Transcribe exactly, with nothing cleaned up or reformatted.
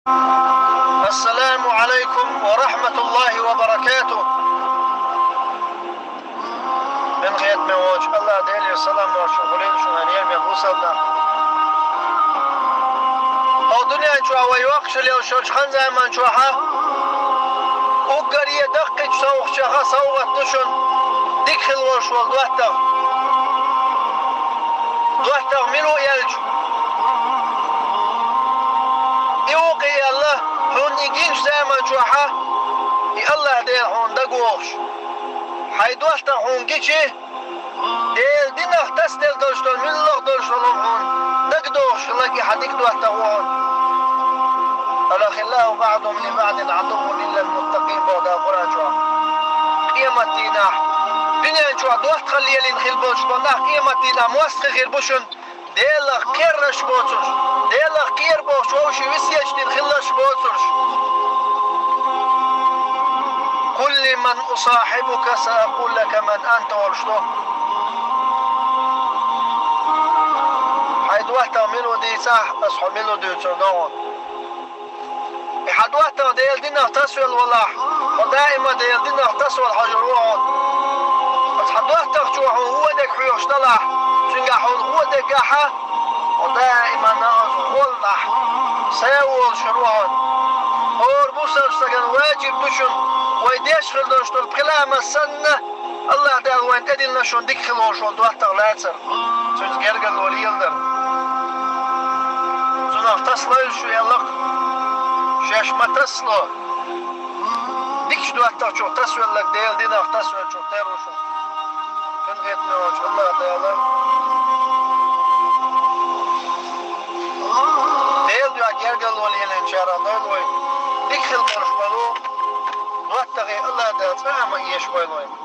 السلام عليكم ورحمة الله وبركاته. Хьехам волчу АллахӀ Делера салам-маршо хуьлийла шуна, хӀара ермех бусалба нах. Хьо дуьнен чохь вай йоккхуш лелаш йолчу хан-заман чохьа уггаре даккхийчу совгӀатех совгӀат ду шуна дика хила волуш волу доттагӀа. ДоттагӀа мила ву аьлча, и ву кхин аьлла, хьуна и гинчу заман чохьа и АллахӀ Дела хьуна дагавогӀуш. Хьайн доттагӀа хьуна гичи, Делан динах тасаделла долуш долу, муьлхха долуш долу хьуна дагадогӀуш хиларг и хьан дика доттагӀа ву хьуна. ألخلاء بعضهم لبعض عدو إلا المتقين боху Дала Къуръан чохь. Къематдийнахь дуьнен чохь доттагӀалла лелийна хила болуш болу нах къематдийнахь мостагӀий хир бу шуна, Делах кхерарш боцурш, Делах кхера бохуш вовшийн весеташ дина хиларш боцурш. قل لمن أصاحبك سأقول لك من أنت олуш ду. Хьайн доттагӀа мила ву дийцахь, аса хьо мила ву дуьйцур ду хьуна. И хьан доттагӀа Делан динах тасавелла валахь, хьо даима Делан динах тасавала хьожур ву хьуна. Оцу хьан доттагӀчо хьуна вон дерг хьоьхуш далахь, цуьнгахь хьуна вон дерг гахь, хьо даимана оцу гӀоллахь сов волуш хир ву хьуна. ХӀора бусалба стагана ваджиб ду шуна, вай деш хир долуш долу пхи ламаз санна, АллахӀ Дала вайна тӀедиллина шуна дика хила волуш волу доттагӀа лацар, цуьнца гергарло леладар. Цунах тасалойла шу аьлла-кх, шаьш ма тасало. Дикачу доттагӀчух тасавелларг Делан динах тасавеллачух тера ву шу. Къинхетаме волчу АллахӀ Дала Делан дуьхьа гергарло лелийначарах дойла вай. Дика хила болуш болу доттагӀий АллахӀ Дала цкъа а ма эшабойла вайна.